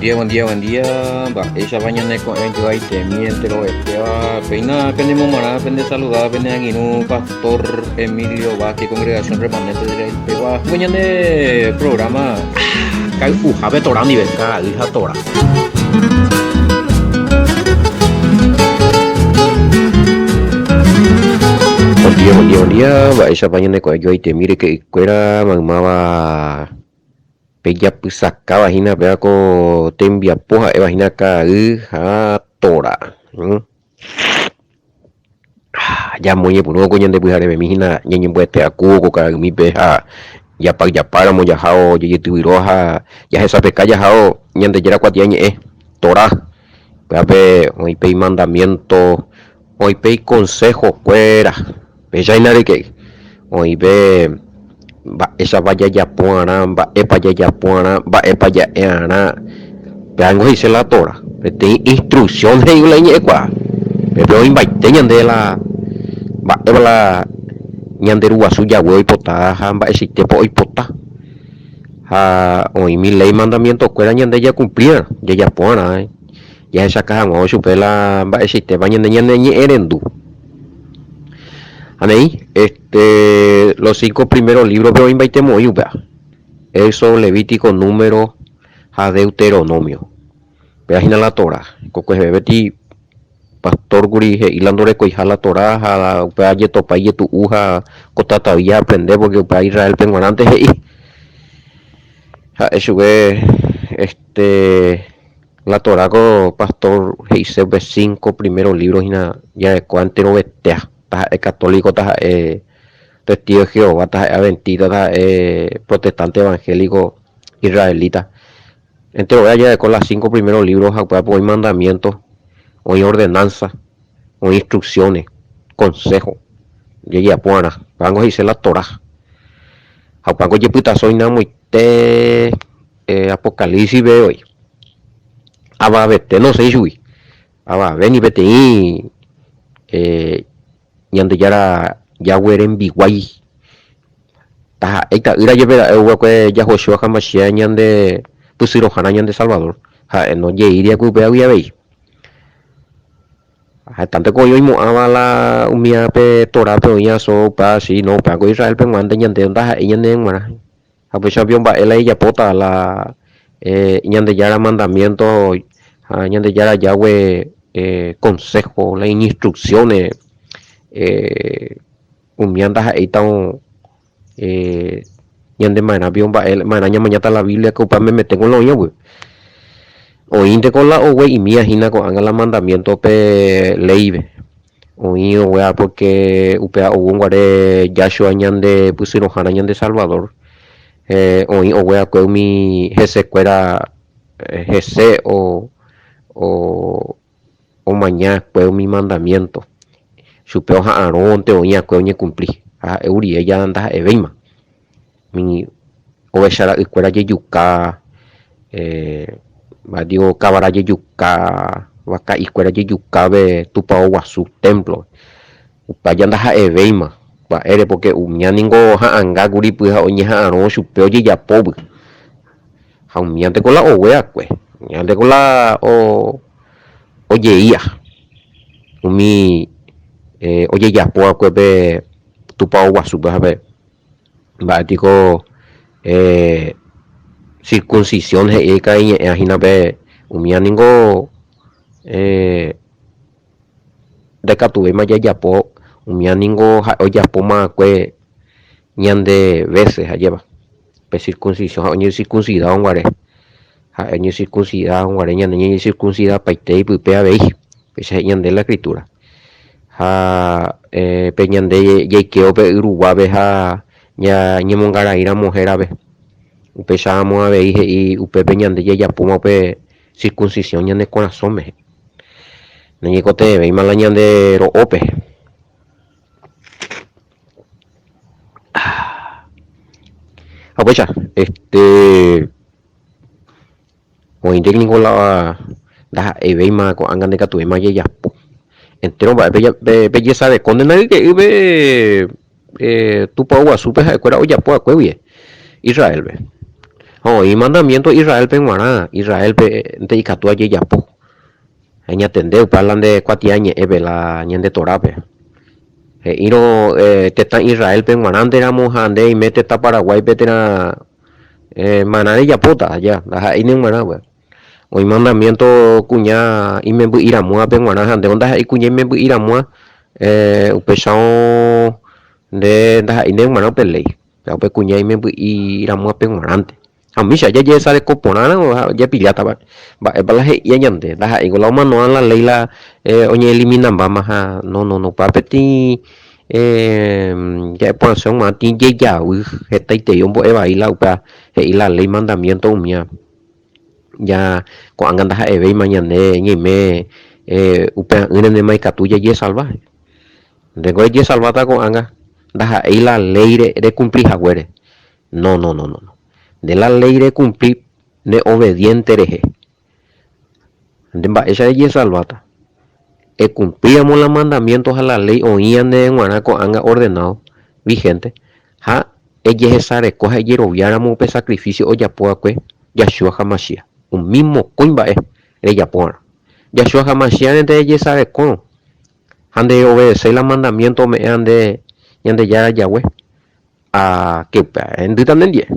Buen día, buen día, buen día. Mba'éichapa ñane ko'ẽ joaitemi enterovetéva. Péina pene momarã, pende saludada, pene angirũ Pastor Emilio Vázquez, Congregación Remanente de Israel pegua. Ko ñane programa kay'uhápe Torá ndive, ka'ay ha Torá. Buen día, buen día, buen día. Mba'éichapa ñane ko'ẽ joaitemi ryke'ykuéra maymáva Pejapysakáva hína péva ko tembiapo ha'éva hína ka'ay ha tora. Jamoñepyrũ ko ñande pyharevemi hína ñañembyete akúvo ko ka'aymípe ha japayjapáramo jahávo jajetyvyro ha jahesapeka jahávo Ñandejára kuatiañe'ẽ, Torá. Pévape oĩ pe imandamiénto, oĩ pe ikonsehokuéra. Péicha hína reke oĩ pe mba'éichapa jajapo arã, mba'épa jajapo arã, mba'épa ja'e arã. Pévango he'ise la Torá, peteĩ instrucción he'íva la iñe'ẽkuaa. Pépe oĩmbaite ñande la mba'épa la ñande Ruguasu Yahweh oipota ha mba'eichaitépa oipota. Ha oĩmi léi mandamientokuéra ñande jakumplíva, jajapo arã jahechaka hag̃ua ochupe la mba'eichaitépa ñande ñaneñe'ẽrendu. Ha néi, este, los cinco primeros libros-pe oĩmbaitemoĩ upéva, Éxodo, Levítico, Número ha Deuteronomio. Péva hína la Torá. Kokueheve peti pastor kuri he'i la ndorekoiha la Torá ha upéva jetopa ijetu'u ha ko tatavi jaaprende porque upéva Israélpe g̃uarãnte he'i. Ha'e chupe, este, La Torá ko pastor he'ise upe cinco primero libro hína jarekóva enterovetéa, taha'e católico, taha'e testigo de Jehová, taha'e adventista, taha'e protestante evangélico, israelita. Enterovéa jareko las cinco primero libro ha upévape oĩ mandamiento, oĩ ordenanza, oĩ instrucciones, consejo jajapo va'erã. Upévango he'ise la Torá. Ha upévango ojepytaso hína amoite Apocalipsis-pe oĩ. Avavete nosẽi chugui. Avave ni peteĩ Ñandejára Yahweh rembiguái. Taha'e ita'ýra jepe ra'e oguakue Yahoshua ha Mashiach ñande pysyrõhára ñande Salvador. Ha'e ndojeíri va'ekue upévagui avei. Hetánte ko oĩ oimo'ãva la umíva pe Torápe oĩva so upéva si no upéva ko Israélpe g̃uarãnte ñande ndaha'éi ñane g̃uarã. Ha upéicha rupi omba'e la ijapóta la Ñandejára mandamiénto ha Ñandejára Yahweh konsého, la iñinstruksiónes, umíva ndaha'éitavo ñande ma'erã pio mba'e, ma'erã ñamañáta la Biblia ko upe memete ko la oĩva. Oĩnte ko la ogue'imíva hína ko'ág̃a la mandamiénto pe léipe. Oĩ oguea pórke upéva ou guare Yahshua ñande pysyrõhára ñande Salvador. Oĩ ogueakue umi hesekuéra hese omañakue umi mandamiento. Chupe oha'arõnte oĩakue oñekumpli ha ha'e urive ja ndaha'evéima. Umi ovecha ra'ykuéra jejuka, digo kavara jejuka, vaka'ikuéra jejuka pe tupao guasu, templo. Upe aja ndaha'evéima mba'ére, pórke umía ningo ha'anga kuri py ha oñeha'arõ chupe ojejapóvy. Ha umíanteko la ogueakue, umíanteko la ojeía umi ojejapo va'ekue pe tupao guasúpe ha pe Mba'e piko circuncisión he'i ikaiñe'ẽva hína pe umíva ningo ndaikatuvéima jajapo umíva ningo ha'e ojapóma va'ekue ñande vése ajépa pe circuncisión ha'e oñecircuncidárõ guare ha'e oñecircuncidárõ guare ñande ñañecircuncidapaite ipype avei péicha he'i ñande la escritura. Ha pe ñande jaikévo pe y ruguápe ha ñañemongarai ramo hérape. Upéicha ramo avei he'i upépe ñande jajapóma upe circuncisión ñane korasõme. Nañaikotevẽvéima la ñande ro'ópe. Ha upéicha, este Oĩnte ningo la ndaha'evéima ko'ág̃a ndaikatuvéima jajapo. Entéro mba'e pejesareko nde nayke'ýpe tupao guasúpe ha'ekuéra ojapo va'ekue guive Israélpe. Ha oĩ mandamiento Israélpe g̃uarã, Israélpe nte ikatu ajejapo. Eñatende upe la nde kuatiañe'ẽpe la ñande Torápe. He'írõ tetã Israélpe g̃uarãnte ramo ha nde eime tetã Paraguáipe térã marã rejapóta aja, ndaha'éi ne g̃uarã upéva. Oĩ mandamiento kuña imemby'iramóvape g̃uarã ha ndévo ndaha'éi kuña imemby'iramóva upéicharõ nde ndaha'éi ne g̃uarã upe léi. Ha upe kuña imemby'iramóvape g̃uarãnte. Ha umícha jajesareko porãramo ha japillátava mba'épa la he'íva ñande, ndaha'éiko la omanóva la léi la oñeeliminambáma ha no no no upéva peteĩ ja'e porãse og̃uarã tĩ jejavy hetaitei ombo'e vai la upéva he'i la léi mandamiento umíva ja ko'ág̃a ndaha'evéima ñande ñaime upea'ỹrentema ikatu jajesalva. Ndéko rejesalváta ko'ág̃a ndaha'éi la léi rekumpli haguére. No, no, no, no. Nde la léi rekumpli ne obediente rehe. Nde mba'éicha rejesalváta? Ekumplíramo la mandamiento ha la léi oĩva ndéve g̃uarã ko'ág̃a ordenado, vigente, ha ejehesareko ha ejeroviáramo upe sacrificio ojapo va'ekue Yahshua HaMashiach. Umi mokõi mba'e rejapova'erã. Yahshua HaMashiach-rente rejesarekórõ ha ndeobedeséi la mandamiento ome'ẽva nde Ñandejára Yahweh, Ha ke upéva hendýta nendie.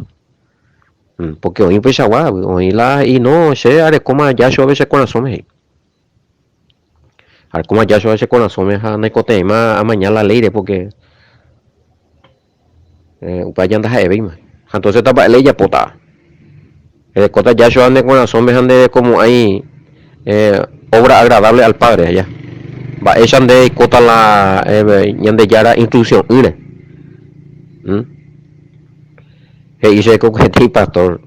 Pórke oĩ upeichagua, oĩ la he'i, No, che arekóma Yahshua-pe che korasõme, he'i. Arekóma Yahshua che korasõme ha naikotevẽima amaña la léire pórke upéva ja ndaha'evéima. Ha entonces mba'e la ijapóta? Erekóta Yahshua ne korasõme ha nderekomo'ãi obra agradable al Padre aja. Mba'éicha nde eikóta la Ñandejára instrucción'ỹre. He'i chéve ko peteĩ pastor,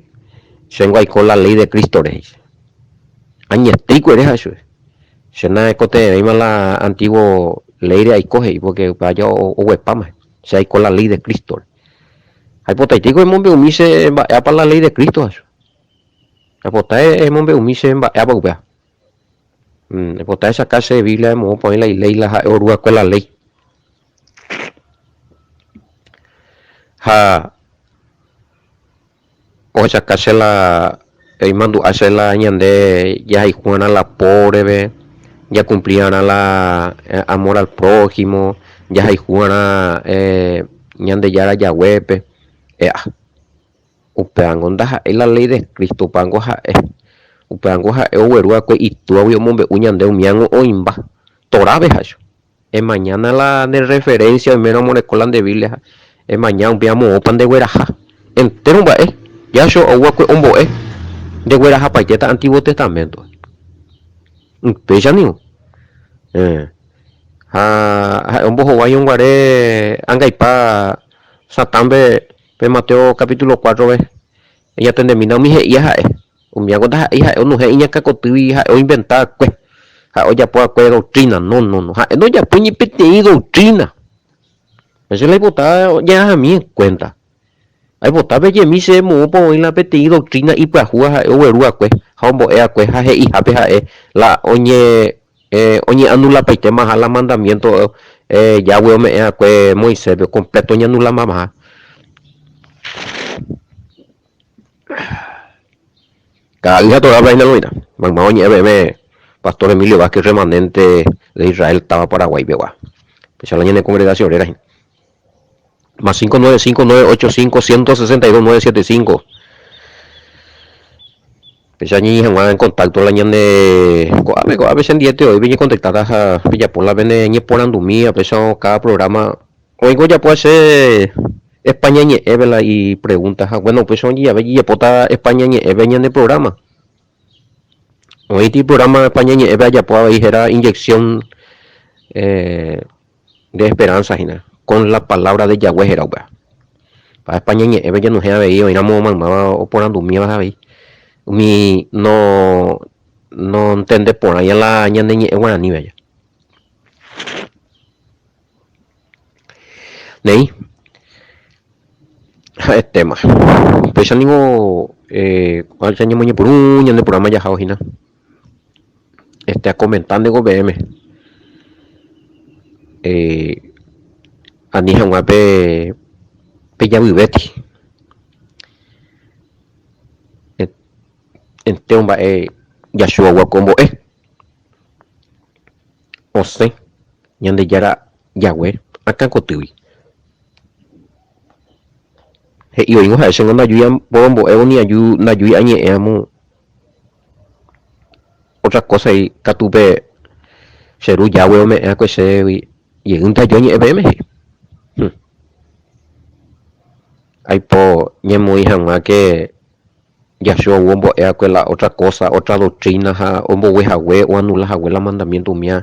chéngo aiko la ley de Cristo-re, he'i chéve. Añetéiko ere ha'e chupe. Che naikotevẽvéima la antiguo ley-re aiko, he'i, porque upéva ja oguepáma. Che aiko la ley de Cristo-re. Aipotaitéiko emombe'umi che mba'épa la ley de Cristo ha chupe. Aipota emombe'umi che mba'épa upéva. Aipota ehechauka che Biblia moõpa oĩ la iléi la ha'e oru va'ekue la léi. Ha ohechauka che la imandu'a che la ñande jahayhu va'erã la póvreve, jakumpli va'erã la amor al prójimo, jahayhu va'erã Ñandejára Yahwépe. E'a. Upévango ndaha'éi la léi de Cristo, upévango ha'e. Upévango ha'e ogueru va'ekue Itúagui omombe'u ñande umíango oĩmba. Torápe ha'e. Emañána la nde rreferénsia oiméramo oreko la nde Biblia ha emaña umíva moõpa ndegueraha. Entéro mba'e Yahshua ou va'ekue ombo'e ndeguerahapaitéta Antiguo Testamento. Upéicha ningo. Héẽ. Ha ha'e ombohováirõ guare angaipa Satánpe pe Mateo capítulo cuatro-pe, eñatendemína umi he'íva ha'e. Umíva ko ndaha'éi ha'e onohẽ iñakãkotýgui ha'e oinventa va'ekue, ha'e ojapo va'ekue doctrina. No, no, no. Ha'e ndojapói ni peteĩ doctrina. Péicha la aipota jahami en cuenta. Aipota pejemi che moõpa oĩ la peteĩ doctrina ipyahúva ha'e ogueru va'ekue ha ombo'e va'ekue ha he'ihápe ha'e la oñe oñeanulapaitemaha la mandamiento Yahweh ome'ẽ va'ekue Moiséspe, completo oñeanulamamaha. Ka'aguy ha Torá hína oĩta. Mayma oñe'ẽ peẽme Pastor Emilio Vázquez remanente de Israel táva Paraguay pegua. Péicha la ñane congregación réra hína. Más 595 985 162 975. Péicha ñañe'ẽ hag̃ua en contacto la ñande ko'ápe ko'ápe chendiete oĩ peñecontactáta ha pejapo la pene ñeporandumi péicha cada programa oĩko ojapo che España ñe'ẽpe la ipregunta ha bueno upéicha ojejave jajapóta España ñe'ẽpe ñane programa. Oĩti programa España ñe'ẽpe ajapo avei héra inyección de esperanza hína, con la palabra de Yahweh héra upéva. Ha España ñe'ẽpe ñanohẽ avei oĩramo maymáva oporandumíva avei umi no nontende porãiva la ñane ñe'ẽ guaraníva aja. Néi, ha'etéma. Upéicha ningo ko'ág̃a ñamoñepyrũ ñande programa jahávo hína. Este akomenta ndéko peẽme ani hag̃ua pe pejavyvéti. Entéro mba'e Yahshua ko ombo'e. Osẽ Ñandejára Yahweh akã kotýgui. He'i oĩvo ha'e chéngo ndajúi aporombo'évo ni aju ndajúi añe'ẽ amo otra cosa he'i katu pe che ru Yahweh ome'ẽ va'ekue chévegui jeýnte aju añe'ẽ peẽme he'i. Aipo ñamoĩ hag̃ua ke Yahshua ou ombo'e va'ekue la otra cosa, otra doctrina ha ombogue hague, oanula hague la mandamiento umía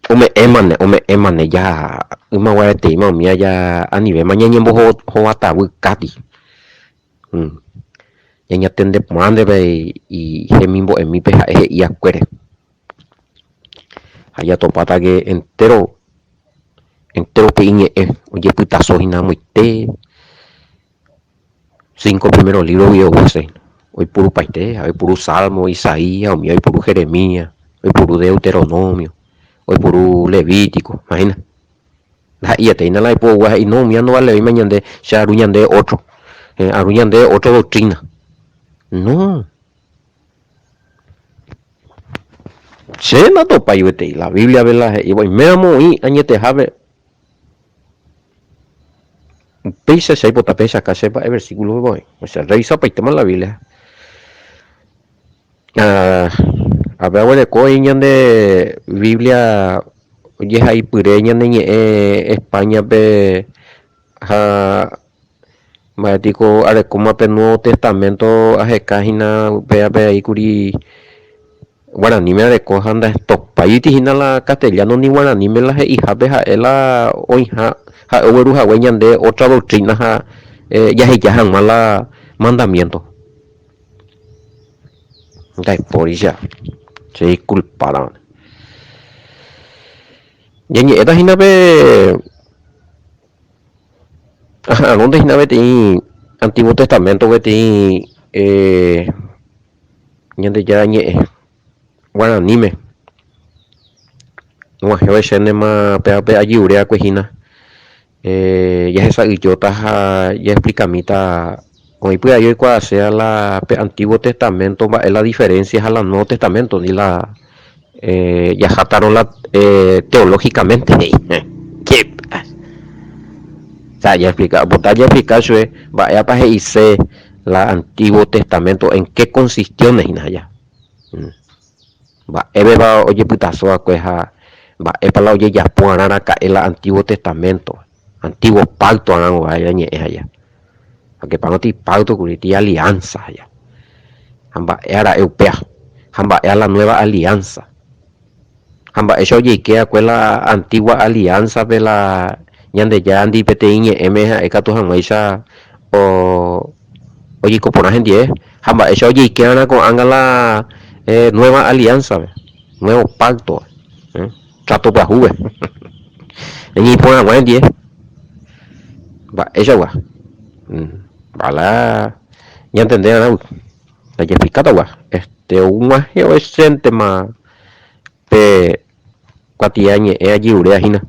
ome'ẽmane, ome'ẽmane ja ymaguareteíma umía ja anivéma ñañembohovatavy kati. Ñañatende porã ndéve hemimbo'emípe ha'e he'i va'ekuére. Ha jatopáta ke entéro, entéro pe iñe'ẽ ojepytaso hína amoite. Cinco primero libro guive ou hese, oipurupaite, ha oipuru Salmo, Isaías, umi oipuru Jeremías, oipuru Deuteronomio, oipuru Levítico, imagina. Ndaha'eiete la oipurugua he'i no umíva ndovalevéima ñande, che aru ñande otro, aru ñande otro doctrina. No. Che ndatopái gueteri la Biblia-pe la he'íva oiméramo oĩ añetehápe. Upéicha che aipota pehechauka che mba'e versículo voi. Osea, revisapaitéma la Biblia. Ah, ape aguereko oĩ ñande Biblia ojehaipyre ñane ñe'ẽ España-pe ha mba'e piko arekóma pe Nuevo Testamento aheka hína upévape aĩkuri Guaraníme areko ha ndaestopáiti hína la castellano ni guaraníme la he'ihápe ha'e la oĩha ha'e ogueru hague ñande otra doctrina ha jaheja hag̃ua la mandamiento. Ndaipóricha, che disculpáramo. Ñañe'ẽta hína pe aha'arõnte hína peteĩ Antiguo Testamento peteĩ Ñandejára ñe'ẽ guaraníme og̃uahẽva chénema pévape ajerure va'ekue hína jahesa'ỹijóta ha jaexplikamíta oĩ py'ae oikuaaséva la pe Antiguo Testamento mba'e la diferencia ha la Nuevo Testamento ndi la jahátarõ la teológicamente he'i. Jaexplika jaexplika chupe mba'épa he'ise La Antiguo Testamento en qué consistióne hína aja. Mba'épepa ojepytaso va'ekue ha mba'épa la ojejapo arã raka'e la Antiguo Testamento, Antiguo Pacto arã guare ñañe'ẽ aja. Ha que pa'ãti pacto kuri ti alianza aja. Ha mba'e ara'e upéa, ha mba'e la nueva alianza. Ha mba'éicha ojeike va'ekue la antigua alianza-pe la Ñandejárandi peteĩ ñe'ẽme ha'e katu hag̃uáicha ojeiko porã hendie, ha mba'éicha ojeike va'erã ko'ág̃a la nueva alianza-pe, nuevo pacto, trato pyahúpe, ñañe'ẽ hag̃ua hendie. Mba'éichagua? Mba'e ñantende va'erãgui. Ndajepikátagua, este og̃uahẽ oeséntema pe kuatiañe'ẽ ajeruréva hína.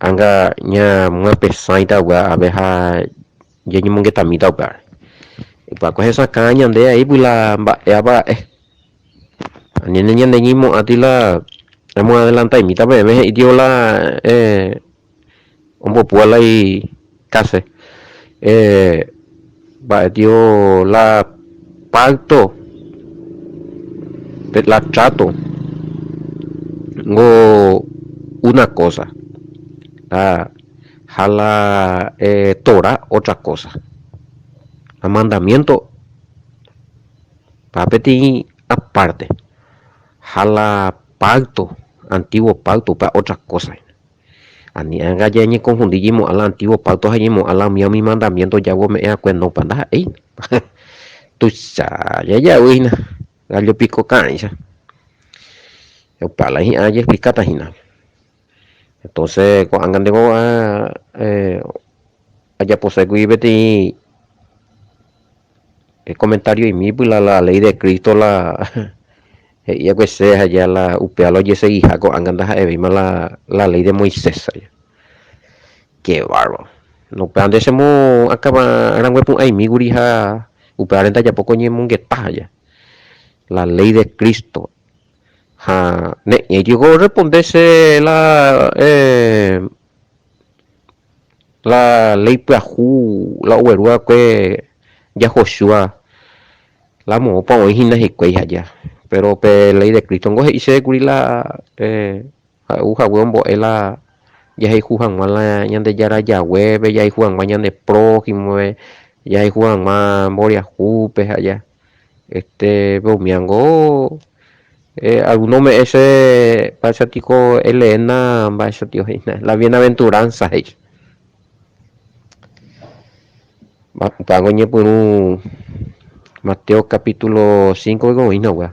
Anga ñamyapesãitagua ave ha ñañemongetamíta upévare. Upévako hesakã ñande aípy la mba'éva ra'e. Ani ñande ñaimo'ãti la amoadelantaimíta peẽme he'ítio la ombopúva la ikase. Mba'e tio la pacto, la trato ngo una cosa ha la Torá otra cosa. La mandamiento pa peteĩ aparte ha la pacto, antiguo pacto upéva otra cosa. Ani ág̃a ñañekonfundi ñaimo'ã la antiguo pacto ha ñaimo'ã la umi umi mandamiento ojapo ome'ẽ va'ekue no, pa ndaha'éi. Tuicha jajavy hína, gallo piko ka'ãicha. Opa la hi'ã ajeexplikáta hína. Entonces ko'ág̃a ndéko ajaposégui peteĩ comentario'imípy la la ley de Cristo la he'i va'ekue che aja la upéva la ojesegiha ko'ág̃a ndaha'evéima la la ley de Moisés. Qué bárbaro! Upévante chemoakãrangue pu'ãimi kuri ha. Upévare ndajapo ko ñemongeta aja. La ley de Cristo. Ha ne'ĩri orresponde che la eh, la ley pyahu la ogueru va'ekue Yahoshua la moõpa oĩ hína hikuái aja. Pero pe ley de Cristo ngo he'i chéve kuri la eh, ha'e ou hague ombo'e la jahayhu hag̃ua la Ñandejára jaguépe, jahayhu hag̃ua ñane prójimo-pe, jahayhu hag̃ua mboriahúpe ha ja. Este, pe umíango alguno ome'ẽ che mba'éicha tiko eleéna mba'éicha tiko he'ína la bienaventuranza he'i. Upévango oñepyrũ Mateo capítulo 5 oĩna upéva.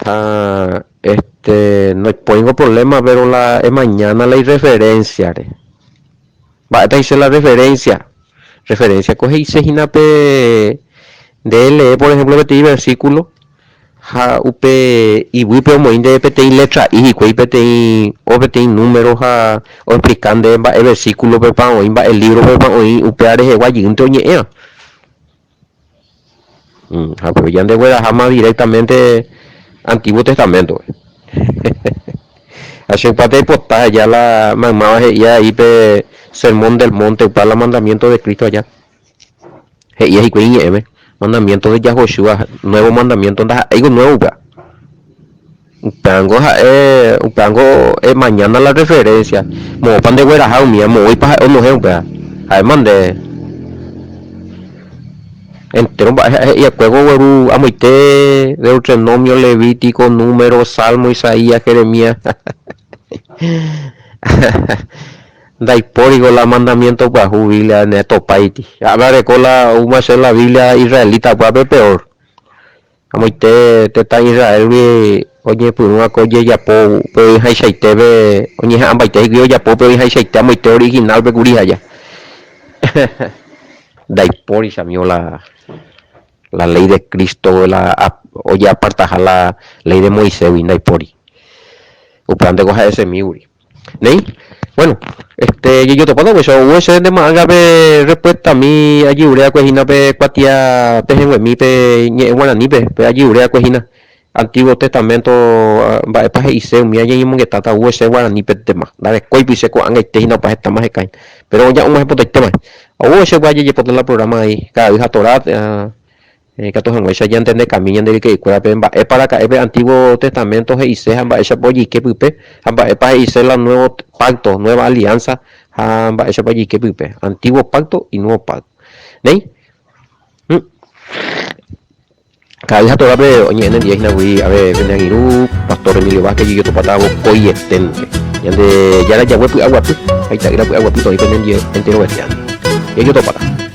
Ha este noipóingo problema pero la emañána la irreferenciare. Mba'épa he'ise la referencia? Referencia ko he'ise hína pe nde elee por ejemplo peteĩ versículo ha upe iguýpe omoĩ ndéve peteĩ letra'i hikuái peteĩ o peteĩ número ha oexplika ndéve mba'e versículopepa oĩ, mba'e libropepa oĩ upéva rehegua jeýnte oñe'ẽva. Ha upépe ñandegueraháma directamente Antiguo Testamento-pe. Ha che upéva aipota aja la maymáva he'i ahí pe Sermón del Monte, upéva la mandamiento de Cristo aja. He'i hikuái iñe'ẽme, mandamiento de Yahoshua, nuevo mandamiento ndaha'éiko nuevo upéva. Upévango ha'e, upévango emañána la referencia, moõpa ndegueraha umíva, moõipa ha'e onohẽ upéva. Ha'éma nde entéro mba'e ha'e he'i'akue ogueru amoite Deuteronomio, Levítico, Número, Salmo, Isaías, Jeremías. Ndaipóriko la mandamiento pyahu Biblia ndetopáiti. Ha'e areko la oúma che la Biblia israelita upévape peor. Amoite tetã Israélgui oñepyrũva ko ojejapo upe oĩhaichaitépe, oñeha'ãmbaite hikuái ojapo upe oĩhaichaite amoite original-pe kuri aja. Ndaipóri chamigo la la ley de Cristo la ojeapartaha la ley de Moisés-gui, ndaipóri. Upévante ko ha'esemígui. Néi, bueno, este, jejotopáta upéicha, ou che nde ma'ãnga pe respuestami ajerure va'ekue hína pe kuatia pehẽnguemi pe ñe'ẽ guaranípe, pe ajerure va'ekue hína Antiguo Testamento mba'épa he'ise umíva ñañemongetáta ou che guaranípe tema. Ndarekói pyche ko'ág̃aite hína opa hetáma hekãi. Pero oña'ũmahepotaitéma. Ou che upéva jajepota la programa ahí, ka'ay ha Torá. Ikatu hag̃uáicha ñantendekami ñande ryke'ykuérape mba'épa raka'e pe Antiguo Testamento he'ise ha mba'éichapa ojeike pype, ha mba'épa he'ise la Nuevo Pacto, Nueva Alianza, ha mba'éichapa ojeike pype, Antiguo Pacto y Nuevo Pacto. Néi? Ka'ay ha Torápe oñe'ẽ nendive hína kuri ave pene angirũ, Pastor Emilio Vázquez jejotopáta vokoietente. Ñandejára jague py'aguapy ha ita'ýra py'aguapy toĩ penendive enterovete. Jajotopáta.